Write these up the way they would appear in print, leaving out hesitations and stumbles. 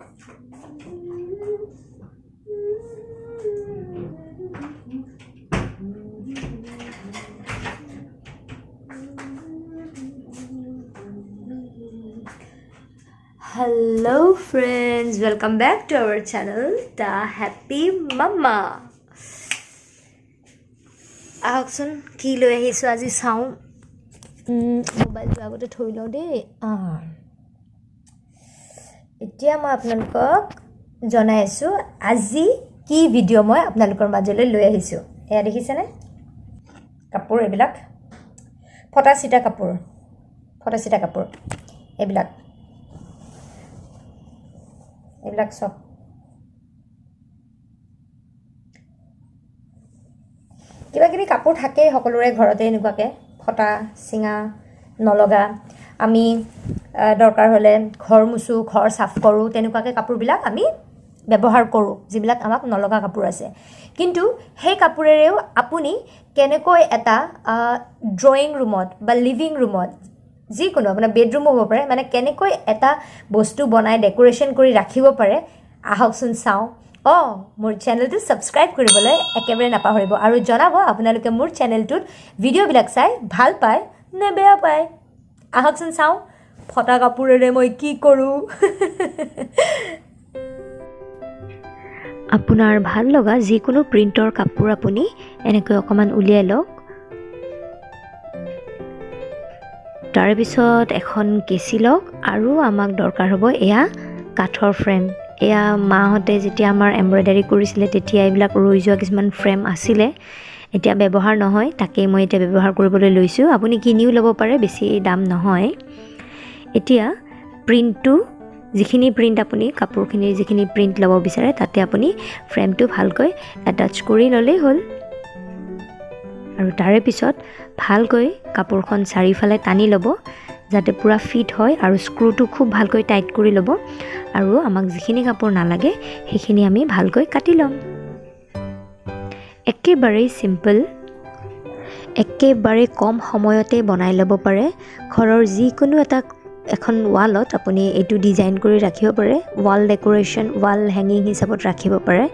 Hello friends, welcome back to our channel, The Happy Mama. আহকচোন, কি লৈ আহিছোঁ আজি চাওঁ। মোবাইলটো আগতে থৈ লওঁ দেই। অঁ, এতিয়া মই আপোনালোকক জনাই আছোঁ আজি কি ভিডিঅ' মই আপোনালোকৰ মাজলৈ লৈ আহিছোঁ। এয়া দেখিছেনে কাপোৰ? এইবিলাক ফটা চিটা কাপোৰ, ফটা চিটা কাপোৰ এইবিলাক। এইবিলাক চব কিবা কিবি কাপোৰ থাকেই সকলোৰে ঘৰতে, এনেকুৱাকৈ ফটা চিঙা নলগা। আমি দৰকাৰ হ'লে ঘৰ মোচোঁ, ঘৰ চাফ কৰোঁ, তেনেকুৱাকৈ কাপোৰবিলাক আমি ব্যৱহাৰ কৰোঁ, যিবিলাক আমাক নলগা কাপোৰ আছে। কিন্তু সেই কাপোৰেৰেও আপুনি কেনেকৈ এটা ড্ৰয়িং ৰুমত বা লিভিং ৰুমত, যিকোনো আপোনাৰ বেডৰুমো হ'ব পাৰে, মানে কেনেকৈ এটা বস্তু বনাই ডেক'ৰেশ্যন কৰি ৰাখিব পাৰে, আহকচোন চাওঁ। অঁ, মোৰ চেনেলটো ছাবস্ক্ৰাইব কৰিবলৈ একেবাৰে নাপাহৰিব আৰু জনাব আপোনালোকে মোৰ চেনেলটোত ভিডিঅ'বিলাক চাই ভাল পায় নে বেয়া পায়। আহকচোন চাওঁ ফটা কাপোৰেৰে মই কি কৰোঁ। আপোনাৰ ভাল লগা যিকোনো প্ৰিণ্টৰ কাপোৰ আপুনি এনেকৈ অকণমান উলিয়াই লওক। তাৰপিছত এখন কেঁচি লওক আৰু আমাক দৰকাৰ হ'ব এয়া কাঠৰ ফ্ৰেম। এয়া মাহঁতে যেতিয়া আমাৰ এম্ব্ৰইডাৰী কৰিছিলে, তেতিয়া এইবিলাক ৰৈ যোৱা কিছুমান ফ্ৰেম আছিলে, এতিয়া ব্যৱহাৰ নহয়, তাকেই মই এতিয়া ব্যৱহাৰ কৰিবলৈ লৈছোঁ। আপুনি কিনিও ল'ব পাৰে, বেছি দাম নহয়। এতিয়া প্ৰিণ্টটো, যিখিনি প্ৰিণ্ট আপুনি কাপোৰখিনিৰ যিখিনি প্ৰিণ্ট ল'ব বিচাৰে, তাতে আপুনি ফ্ৰেমটো ভালকৈ এটাচ কৰি ল'লেই হ'ল। আৰু তাৰে পিছত ভালকৈ কাপোৰখন চাৰিওফালে টানি ল'ব, যাতে পূৰা ফিট হয়, আৰু স্ক্ৰুটো খুব ভালকৈ টাইট কৰি ল'ব। আৰু আমাক যিখিনি কাপোৰ নালাগে, সেইখিনি আমি ভালকৈ কাটি ল'ম। একেবাৰেই চিম্পল, একেবাৰে কম সময়তে বনাই ল'ব পাৰে। ঘৰৰ যিকোনো এটা এখন ৱালত আপুনি এইটো ডিজাইন কৰি ৰাখিব পাৰে, ৱাল ডেক'ৰেশ্যন, ৱাল হেঙিং হিচাপত ৰাখিব পাৰে।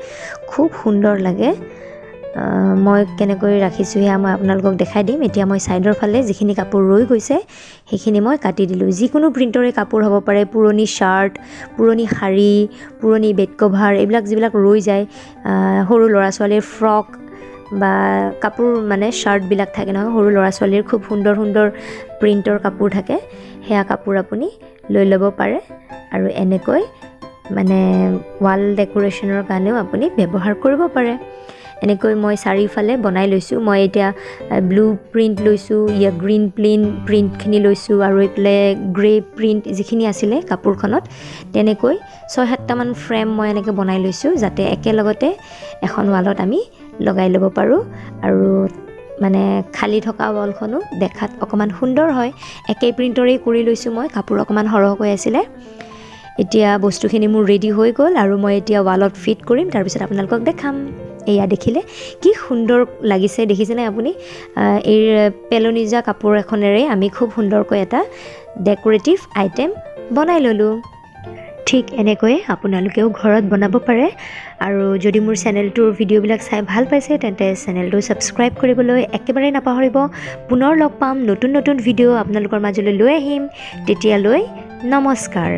খুব সুন্দৰ লাগে। মই কেনেকৈ ৰাখিছোঁ, সেয়া মই আপোনালোকক দেখাই দিম। এতিয়া মই ছাইডৰ ফালে যিখিনি কাপোৰ ৰৈ গৈছে, সেইখিনি মই কাটি দিলোঁ। যিকোনো প্ৰিণ্টৰে কাপোৰ হ'ব পাৰে, পুৰণি শ্বাৰ্ট, পুৰণি শাৰী, পুৰণি বেড কভাৰ, এইবিলাক যিবিলাক ৰৈ যায়, সৰু ল'ৰা ছোৱালীৰ ফ্ৰক বা কাপোৰ, মানে শ্বাৰ্টবিলাক থাকে নহয় সৰু ল'ৰা ছোৱালীৰ, খুব সুন্দৰ সুন্দৰ প্ৰিণ্টৰ কাপোৰ থাকে, সেয়া কাপোৰ আপুনি লৈ ল'ব পাৰে আৰু এনেকৈ মানে ৱাল ডেক'ৰেশ্যনৰ কাৰণেও আপুনি ব্যৱহাৰ কৰিব পাৰে। এনেকৈ মই চাৰিওফালে বনাই লৈছোঁ। মই এতিয়া ব্লু প্ৰিণ্ট লৈছোঁ, ইয়াৰ গ্ৰীণ প্ৰিণ্টখিনি লৈছোঁ আৰু এইফালে গ্ৰে প্ৰিণ্ট যিখিনি আছিলে কাপোৰখনত, তেনেকৈ ছয় সাতটামান ফ্ৰেম মই এনেকৈ বনাই লৈছোঁ, যাতে একেলগতে এখন ৱালত আমি লগাই ল'ব পাৰোঁ আৰু মানে খালী থকা ৱালখনো দেখাত অকণমান সুন্দৰ হয়। একেই প্ৰিণ্টৰেই কৰি লৈছোঁ মই, কাপোৰ অকণমান সৰহকৈ আছিলে। এতিয়া বস্তুখিনি মোৰ ৰেডি হৈ গ'ল আৰু মই এতিয়া ৱালত ফিট কৰিম, তাৰপিছত আপোনালোকক দেখাম। এয়া দেখিলে কি সুন্দৰ লাগিছে, দেখিছেনে আপুনি? এই পেলনি যোৱা কাপোৰ এখনেৰে আমি খুব সুন্দৰকৈ এটা ডেক'ৰেটিভ আইটেম বনাই ল'লোঁ। ঠিক এনেকৈয়ে আপোনালোকেও ঘৰত বনাব পাৰে। আৰু যদি মোৰ চেনেলটোৰ ভিডিঅ'বিলাক চাই ভাল পাইছে, তেন্তে চেনেলটো ছাবস্ক্ৰাইব কৰিবলৈ একেবাৰে নাপাহৰিব। পুনৰ লগ পাম, নতুন নতুন ভিডিঅ' আপোনালোকৰ মাজলৈ লৈ আহিম। তেতিয়ালৈ নমস্কাৰ।